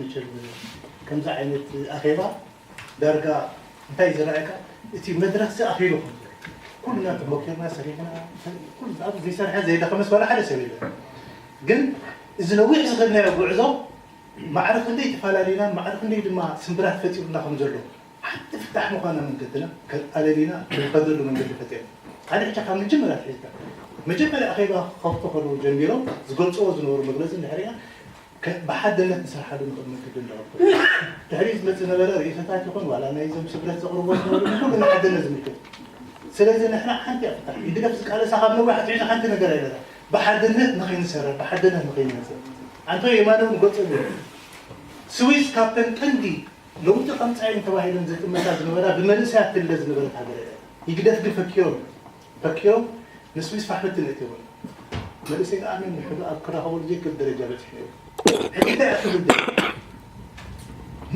መቸም ከምዚ ዓይነት ኣኼባ ዳርጋ እንታይ ዝረኣየካ፣ እቲ መድረኽሲ ኣኺሉ ከም ዘሎ ኩልና ተመኪርና ሰሪሕና፣ ኩሉ ኣብ ዘይሰርሐ ዘይደኸመስ ዋላ ሓደ ሰብ የለን። ግን እዚ ነዊሕ ዝኸድናዮ ጉዕዞ ማዕረ ክንደይ ተፈላለዩና፣ ማዕረ ክንደይ ድማ ስምብራት ፈጢሩና ከም ዘሎ፣ ሓንቲ ፍታሕ ምዃና መንገድና ከኣለሊና ንኸደሉ መንገዲ ፈጢርና። ኣነ ሕጂ ካብ መጀመርያ ኣትሒዝካ መጀመርያ ኣኼባ ክኸፍቱ ከለዉ ጀሚሮም ዝገልፅዎ ዝነበሩ መግለፂ እንድሕር ሪኣ፣ ከ- ብሓድነት ንሰርሓሉ ንኽእል መንገዲ እንዳቐበሉ ድሕሪ ዝመፅእ ነበረ ርእይቶታት ይኹን ዋላ ናይ ዞም ስብረት ዘቕርቦ ዝነበሩ ኩሉ ንሓድነት ዝምልከት። ስለዚ ንሕና ሓንቲ እያ ፍታሕ። ይግደፍ ዝቃለሳ ካብ ነዊሕ ኣትሒዙ ሓንቲ ነገር ኣይነበረ። ብሓድነት ንኸይንሰርሕ ብሓድነት ንኸይንመፅእ ኣንቶ የማነው ንገልፀሉ። ስዊስ ካብተን ቀንዲ ለውጢ ከምፃ እየን ተባሂለን ዝጥመታ ዝነበራ ብመንእሰያት ትልለ ዝነበረት ሃገር እያ። ይግደፍ ግን ፈኪሮም ፈኪሮም ንስዊስ ፋሕፍቲ ነእትዎም። መንእሰይ ንኣመን ንሕዱ ኣብ ክራኸበሉ ዘይክእል ደረጃ በፂሑ ነይሩ። ሕጂ እንታይ ኣክብል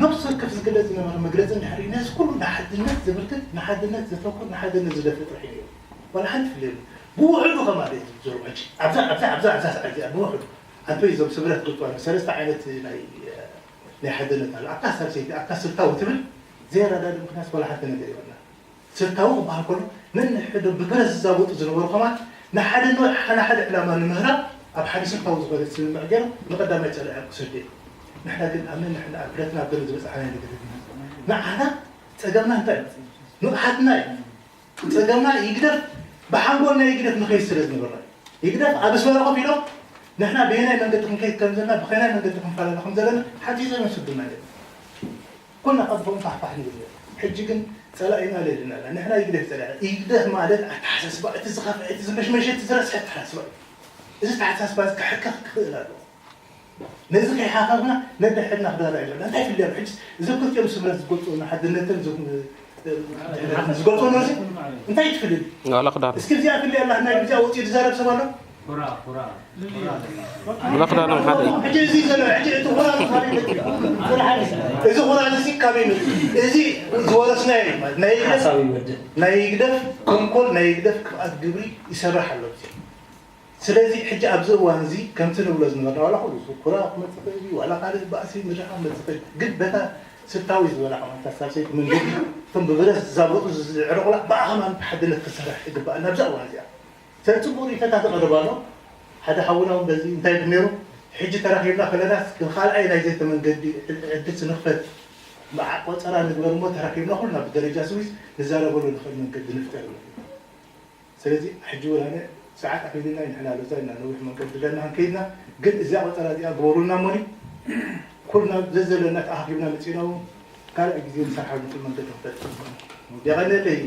ነብሲ ወከፍ ዝግለፅ ዝነበረ መግለፂ እንድሕር ነዚ ኩሉ ንሓድነት ዝምልክት ንሓድነት ዘተኩር ንሓድነት ዝደፍእ ጥራሕ እዩ ነይሩ። ዋላ ሓንቲ ፍልየሉ ብውሕዱ ከማለት ዝዘሩ ሕጂ ኣብዛ ኣብዛ ኣብዛ ኣብዛ ሰዓት እዚኣ ብውሕዱ ኣንቶ እዞም ስብረት ግልፅዋ ሰለስተ ዓይነት ናይ ናይ ሓድነት ኣሎ ኣብታ ሳልሰይቲ ኣብታ ስልታዊ ትብል ዘይረዳድ ምክንያት ዋላ ሓንቲ ነገር ይበልና። ስልታዊ ክበሃል ከሎ ነንሕዶ ብብረት ዝዛወጡ ዝነበሩ ከማን ንሓደ ንወ- ንሓደ ዕላማ ንምህራብ ኣብ ሓደ ስልታዊ ዝኾነ ስምምዕ ገይሮም ንቀዳማይ ጸላኢ ክሰዱ እዮም። ንሕና ግን ኣብ ነንሕና ኣብ ብረትና ኣብ ገለ ዝበፅሓና ነገር የብልና። ንዓና ጸገምና እንታይ እዩ? ንቕሓትና እዩ። ጸገምና ይግደፍ ብሓንጎልና ይግደፍ ንኸይድ ስለ ዝነበርና እዩ። ይግደፍ ኣብ ኣስመራ ኮፍ ኢሎም ንሕና ብየናይ መንገዲ ክንከይድ ከም ዘለና ብኸናይ መንገዲ ክንፈላለ ከም ዘለና ሓቲቶም ይስዱና እዮም። ኩልና ካብ ፎም ፋሕፋሕ ንብል ነይሩ። ሕጂ ግን ጸላኢና ለልና ኣላ። ንሕና ይግደፍ ጸላኢና። ይግደፍ ማለት ኣተሓሳስባ እቲ ዝኸፍአ፣ እቲ ዝመሽመሸ፣ እቲ ዝረስሐ ኣተሓሳስባ እዩ። እዚ ኣተሓሳስባ እዚ ክሕከኽ ክኽእል ኣለዎ። ነዚ ከይሓኸኽና ነድሕድና ክዳላ ኢና። እንታይ ይፍለያ ኣሎ? ሕጂ እዞም ክልቲኦም ስምረት ዝገልጹ ንሓድነትን ዝም- ዝገልጹ ነዚ እንታይ ትፍልል? ዋላ ክዳን እስኪ እዚኣ ፍልያ ኣላ ናይ ግዜ ወጺኡ ዝዛረብ ሰብ ኣሎ? ኩራ ኩራ ብለኽዳኖም ሓደ እዩ። ሕጂ እዚ ዘሎ ሕጂ እቲ ኩራ እዚ ካበይ መፂኡ? እዚ ኩራ እዚ ካበይ መፂኡ? እዚ ዝወረስናዮ እዩ ማለት ናይ ህግደፍ ሓሳብ ይወድእ። ናይ ህግደፍ ተንኮል ናይ ህግደፍ ክፍኣት ግብሪ ይሰርሕ ኣሎ። ስለዚ ሕጂ ኣብዚ እዋን እዚ ከምቲ ንብሎ ዝነበርና ዋላ ኩሉ እዚ ኩራ ክመፅእ ይኽእል እዩ፣ ዋላ ካልእ ባእሲ ምድኻ ክመፅእ ይኽእል እዩ። ግን በታ ስልታዊ ዝበላ ከማን እታ ሳልሰይቲ መንገዲ እቶም ብብረት ዝዛበጡ ዝዕረቑላ ብኣ ከማን ብሓድነት ክሰርሕ ይግባእ ናብዛ እዋን እዚኣ። ሰብ ፅቡቅ ሪኢቶታት ይቐርብ ኣሎ። ሓደ ሓውና እውን በዚ እንታይ ይብል ነይሩ፣ ሕጂ ተራኺብና ከለናስ ንኻልኣይ ናይዚ እቲ መንገዲ ዕድል ንኽፈት፣ ቆፀራ ንግበር እሞ ተራኺብና ኩልና ብደረጃ ስዊስ ንዛረበሉ ንኽእል መንገዲ ንፍጠር ይብል። ስለዚ ሕጂ እውን ኣነ ሰዓት ኣኺሉና እዩ፣ ንሕና ሎዛ ኢና ነዊሕ መንገዲ ዘለና ክንከይድና፣ ግን እዚኣ ቆፀራ እዚኣ ግበሩልና እሞኒ ኩልና ዘዘለና ተኣኻኺብና መፂእና እውን ካልኣይ ግዜ ንሰርሓሉ ንኽእል መንገዲ ክንፈጥር። የቐንየለይ።